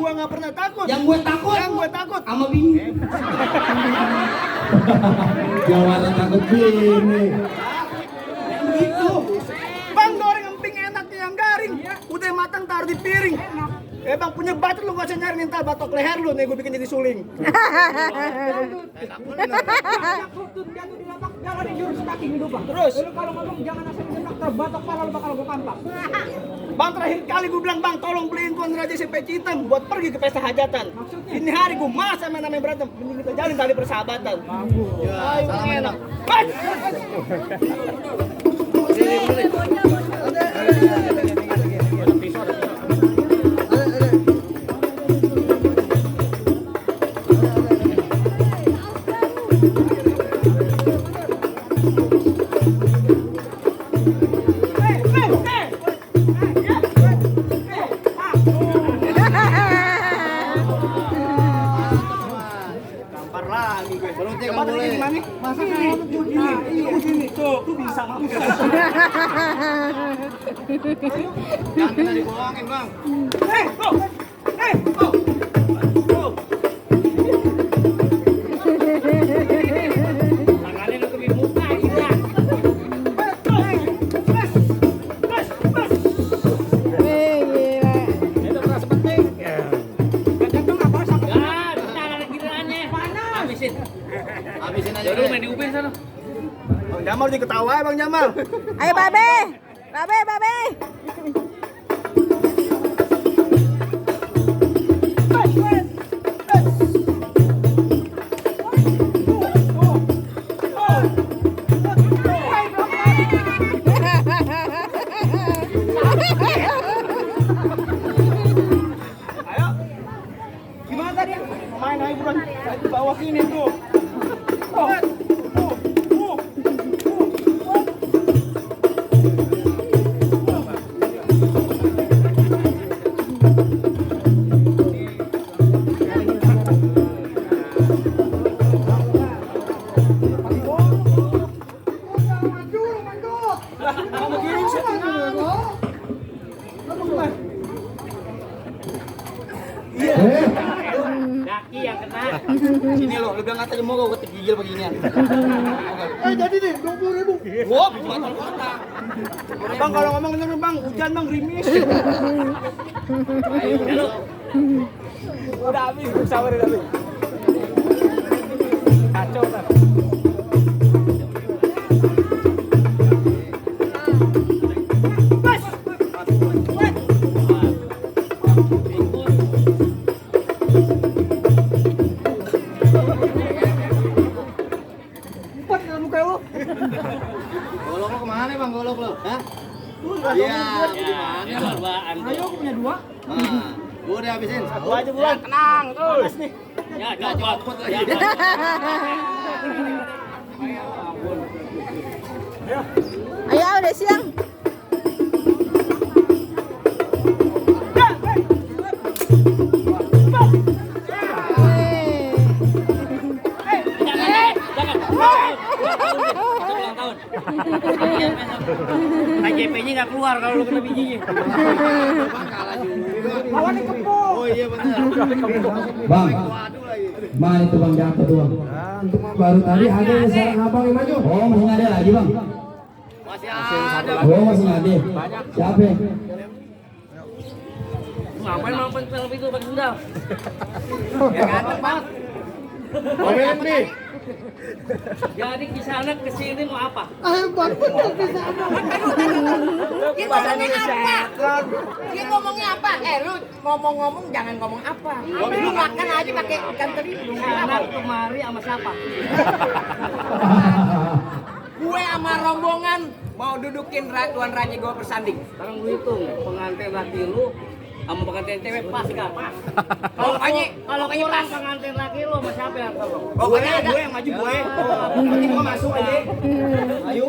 Gua nggak pernah takut. Yang gue takut. Yang gue takut. Sama bini. Jawara takut bini. Gitu. Bang, goreng emping enaknya yang garing. Udah matang taruh di piring. Bang punya batuk lu gak usah nyari minta batok leher lu nih gue bikin jadi suling. Terus Lu kalau ngomong jangan asal nembak terbatok pala lu bakal gua kampak. Bang, terakhir kali gue bilang, Bang, tolong beliin tuan Raja sampai Citam buat pergi ke pesta hajatan. Ini hari gue malas sama namanya berantem. Mending kita jalin tali persahabatan. Ayo, enak. Bang! Gampar lagi gue. Berhenti Coba nggak tadi boleh. gimana? Masa kayak begini? Iya, begini. Tuh bisa mampus. Jangan kita dibohongin bang. Go! Go! Go! Tangannya lu ke muka, gila. Itu terasa penting. Habisin aja. Lu main di ubin sana. Bang Jamal diketawa ya Bang Jamal. Ayo babe. Babe. Ayo. Gimana tadi? Main aja bukan. Saya di bawah sini tuh. Daki yang kena. Sini lo, lu bilang kata mau gue ketik gigil beginian. Jadi nih 20.000. Wah, batal kota. Bang kalau ngomong bener Bang, hujan Bang gerimis. Udah habis, sabar udah habis. Kacau kan. Empat dalam muka lu. Golok lo kemana bang golok lo? Hah? Iya. Ya, berbaan. Ayo aku punya 2. Nah, gua udah habisin. Satu aja bulan. Tenang, terus nih. Ya, cocok. Ya, Ayo udah siang. jangan. Ulang tahun. KJP-nya nggak keluar kalau lu kena bijinya. Lawan ini kepuk. Oh iya benar. Bang, Waduh lagi. main itu bang jatuh doang. Baru tadi ada yang serang abang yang maju. Oh masih ada lagi bang. Masih ada. Oh masih ada. Siapa? Ngapain mau film itu pakai sendal? Ya kan tepat. Komen nih. Jadi kisanak kesini mau apa? Hebat bener di sana. Dia ngomongnya apa? Dia ngomongnya apa? Lu ngomong-ngomong jangan ngomong apa. Lu makan aja pakai ikan teri. Kisanak kemari sama siapa? Gue sama rombongan mau dudukin Tuan Raja gue bersanding. Sekarang lu hitung pengantin laki lu sama pengantin cewek pas kan? Kalau kayaknya Kurang pengantin laki lu sama siapa yang tolong? pokoknya ada. Gue yang maju gue. Nanti gue masuk aja. Ayo.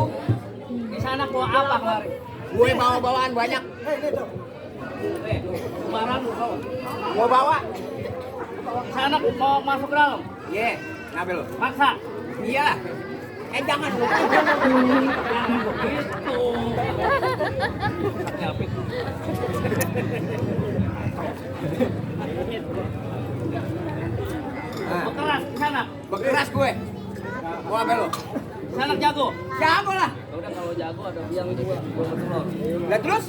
Kisanak bawa apa kemari? Gue bawa bawaan banyak. Kemarin lu bawa. Gue bawa. Kisanak mau masuk ke dalam? Ye, ngambil lu. Maksa. Iya. Jangan lu. Jangan begitu. Nyapit. Bekeras, sana. Bekeras gue. Mau apa lo? Sana jago. Jago lah. Ya udah kalau jago ada biang juga. Gua telur. Lah terus